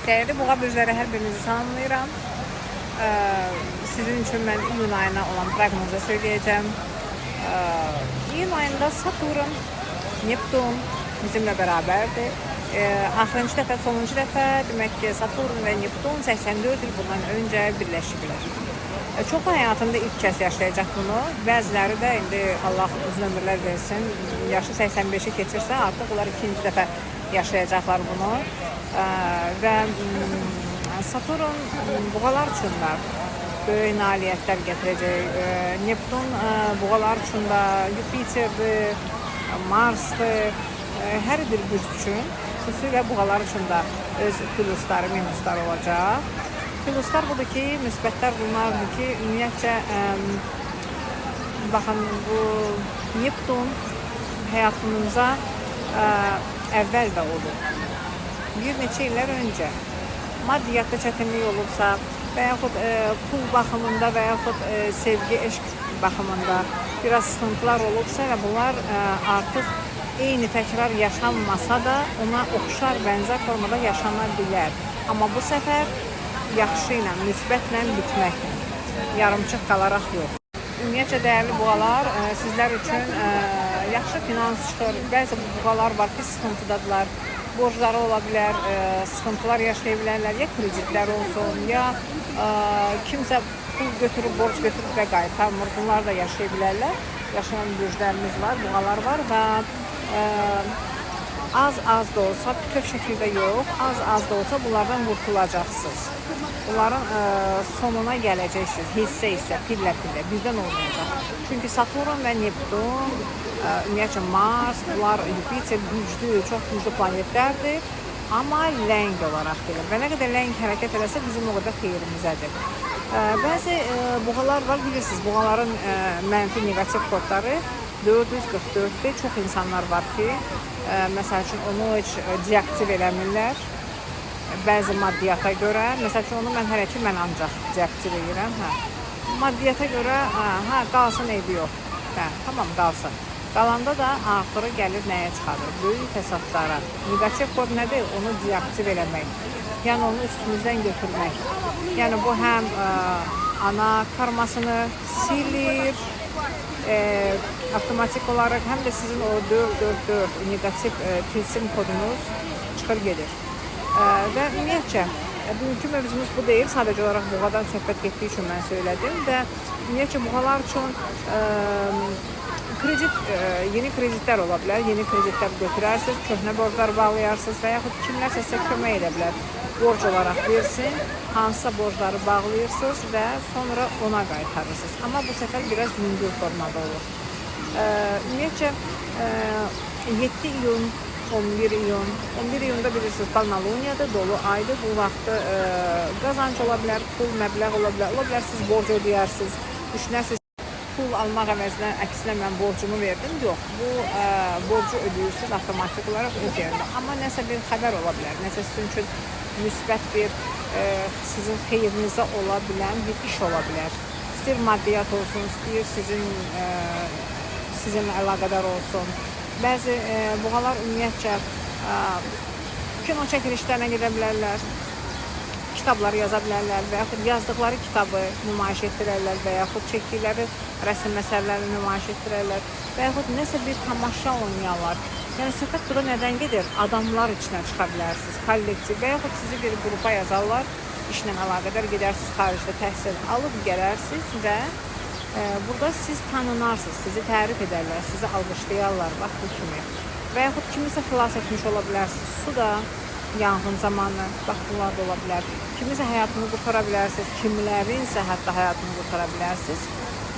Dəyərli buğa bürcləri, hər birinizi salamlayıram. Sizin üçün mən iyun ayına olan proqnozu söyləyəcəm. İyun ayında Saturn, Neptun bizimlə bərabərdir. Axırıncı dəfə, sonuncu dəfə demək ki, Saturn və Neptun 84 il bundan öncə birləşiblər. Çoxu həyatında ilk kəs yaşayacaq bunu. Bəziləri də indi Allah uzun ömürlər versin, yaşı 85-i keçirsə artıq onlar ikinci dəfə yaşayacaqlar bunu. Və Saturn buğalar üçün də böyük nailiyyətlər gətirəcək. Neptun buğalar üçün də Yupiterdir, Marsdır, hər bir bürc üçün, xüsusilə buğalar üçün də öz plusları, minusları olacaq. Pluslar budur ki, müsbətlər bunlardır ki, ümumiyyətcə baxın bu Neptun həyatınıza əvvəl də olub. Bir neçə illər öncə maddiyyatda çətinlik olubsa və yaxud pul baxımında və yaxud sevgi, eşq baxımında biraz sıxıntılar olubsa və bunlar artıq eyni təkrar yaşanmasa da ona oxşar, bənzər formada yaşana bilər. Amma bu səfər yaxşı ilə, müsbətlə bitməklə, yarımçıq qalaraq yox. Ümumiyyətcə dəyərli buğalar, sizlər üçün yaxşı finans çıxır. Bəzi buğalar var ki, sıxıntıdadırlar. Borcları ola bilər, sıxıntılar yaşaya bilərlər, ya kreditlər olsun, ya kimsə pul götürüb, borc götürüb və qaytarmır. Bunlar da yaşaya bilərlər. Yaşayan bürclərimiz var, buğalar var və az-az da olsa, bütöv şəkildə yox, az-az da olsa bunlardan qurtulacaqsınız. Bunların sonuna gələcəksiniz, hissə-hissə, pillə-pillə, birdən olmayacaq. Çünki Saturn və Neptun, ümumiyyətcə Mars, bunlar Yupiter güclü, çox güclü planetlərdir. Amma ləng olaraq gedir. Və nə qədər ləng hərəkət eləsə bizim o qədər xeyrimizədir. Bəzi buğalar var, bilirsiniz, buğaların mənfi, neqativ kodları 444-dür. Çox insanlar var ki, məsəl üçün onu heç deaktiv eləmirlər. Bəzi maddiyyata görə, məsəl üçün onu mən hələ ki mən ancaq deaktiv edirəm, hə. Maddiyyata görə, hə, qalsın, eybi yox. Hə, tamam, qalsın. Qalanda da axırı gəlir nəyə çıxarır? Böyük fəsadlara. Neqativ kod nədir? Onu deaktiv eləmək. Yəni onu üstümüzdən götürmək. Yəni bu həm ana karmasını silir, avtomatik olaraq, həm də sizin o 444 neqativ tilsim kodunuz çıxır gedir. Və ümumiyyətcə bugünkü mövzumuz bu deyil. Sadəcə olaraq buğadan söhbət getdiyi üçün mən söylədim və ümumiyyətcə buğalar üçün kredit, yeni kreditlər ola bilər. Yeni kreditlər götürərsiniz, köhnə borclar bağlayarsınız və yaxud kimlərsə sizə kömək edə bilər. Borc olaraq versin, hansısa borcları bağlayırsınız və sonra ona qaytarırsınız. Amma bu səfər biraz yüngül formada olur. Ümumiyyətcə 7 iyun, 11 iyun, 11 iyunda bilirsiniz Polnoluniyadır, dolu aydır. Bu vaxtı qazanc ola bilər, pul, məbləğ ola bilər. Ola bilər siz borc ödəyərsiniz, düşünərsiniz pul almaq əvəzinə əksinə mən borcumu verdim. Yox, bu borcu ödəyirsiniz avtomatik olaraq öz yerində. Amma nəsə bir xəbər ola bilər, nəsə sizin üçün müsbət bir, sizin xeyrinizə ola bilən bir iş ola bilər. İstəyir maddiyyat olsun, istəyir sizinlə əlaqədar olsun. Bəzi buğalar ümumiyyətcə kino çəkilişlərinə gedə bilərlər, kitablar yaza bilərlər və yaxud yazdıqları kitabı nümayiş etdirərlər və yaxud çəkdikləri rəsm əsərlərini nümayiş etdirərlər və yaxud nəsə bir tamaşa oynayarlar. Yəni söhbət burada nədən gedir? Adamlar içinə çıxa bilərsiniz, kollektiv və yaxud sizi bir qrupa yazarlar, işlə əlaqədar gedərsiniz xaricdə təhsil alıb gələrsiniz və burada siz tanınarsınız, sizi tərif edərlər, sizi alqışlayarlar, bax bu kimi. Və yaxud kimisə xilas etmiş ola bilərsiniz. Su da yanğın zamanı, bax bunlar da ola bilər. Kimisə həyatını qurtara bilərsiniz, kimlərinsə hətta həyatını qurtara bilərsiniz.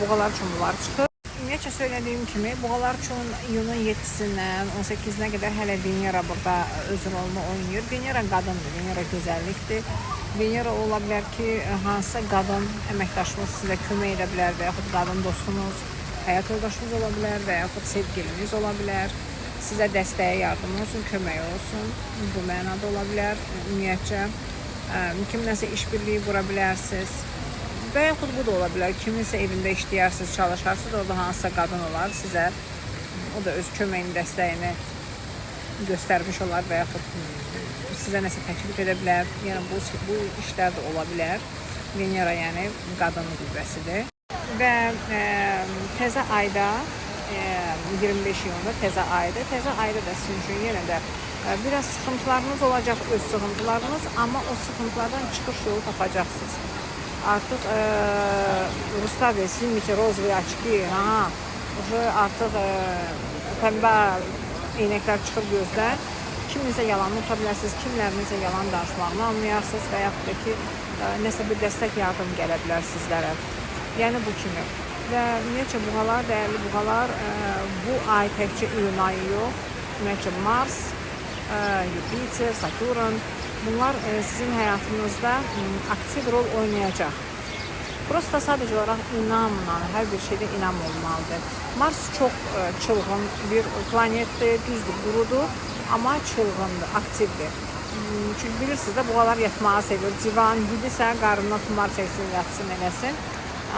Buğalar üçün bunlar çıxır. Ümumiyyətcə söylədiyim kimi, buğalar üçün iyunun 7-sindən 18-nə qədər hələ Venera burada öz rolunu oynayır. Venera qadındır, Venera gözəllikdir. Venera ola bilər ki, hansısa qadın əməkdaşınız sizə kömək edə bilər və yaxud qadın dostunuz, həyat yoldaşınız ola bilər və yaxud sevgiliniz ola bilər. Sizə dəstəyə yardım olsun, kömək olsun. Bu mənada ola bilər. Ümumiyyətcə, kimləsə işbirliyi qura bilərsiniz. Və yaxud bu da ola bilər. Kiminsə evində işləyərsiniz, çalışarsınız, orada hansısa qadın olar sizə. O da öz köməyini, dəstəyini göstərmiş olar və yaxud sizə nəsə təklif edə bilər. Yəni bu işlər də ola bilər. Venera yəni qadın qüvvəsidir. Və təzə ayda 25 iyunda təzə aydır. Təzə ayda da sizin üçün yenə də biraz sıxıntılarınız olacaq, öz sıxıntılarınız, amma o sıxıntılardan çıxış yolu tapacaqsınız. Artıq ruslar deyir, снимите розовые очки, ha, уже artıq pəmbə eynəklər çıxır gözdən. Kiminsə yalanını uta bilərsiniz, kimlərinizə yalan danışmağını anlayarsınız və yaxud da ki, nəsə bir dəstək yardım gələ bilər sizlərə. Yəni bu kimi. Və ümumiyyətcə buğalar, dəyərli buğalar, bu ay təkcə iyun ayı yox, ümumiyyətcə Mars, Yupiter, Saturn, bunlar sizin həyatınızda aktiv rol oynayacaq. Prosta sadəcə olaraq inamla, hər bir şeydə inam olmalıdır. Mars çox çılğın bir planetdir, düzdür, qurudur, amma çılğındır, aktivdir. Çünki bilirsiniz də, buğalar yatmağı sevir. Divan gidisə, qarnına tumar çəksin, yatsın, eləsin.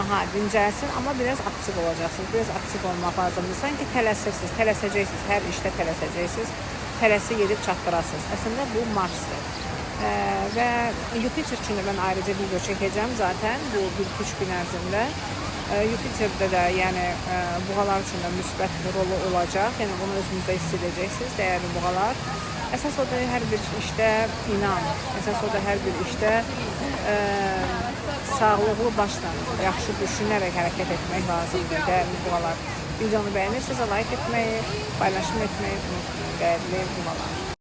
Aha, dincəlsin, amma biraz aktiv olacaqsınız. Biraz aktiv olmaq lazımdır. Sanki tələsirsiniz, tələsəcəksiniz, hər işdə tələsəcəksiniz. Tələsi gedib çatdırasınız. Əslində bu Marsdır. Və Yupiter üçün də mən ayrıca video çəkəcəm zaten bu 1-2-3 gün ərzində. Yupiterdə də yəni buğalar üçün də müsbət rolu olacaq. Yəni bunu özünüzdə hiss edəcəksiniz, dəyərli buğalar. Əsas o da hər bir işdə inam. Əsas o da hər bir işdə sağlıqlı başla, yaxşı düşünərək hərəkət etmək lazımdır, dəyərli buğalar. Videonu bəyənirsinizsə like etməyi, paylaşım etməyi unutmayın, dəyərli buğalar.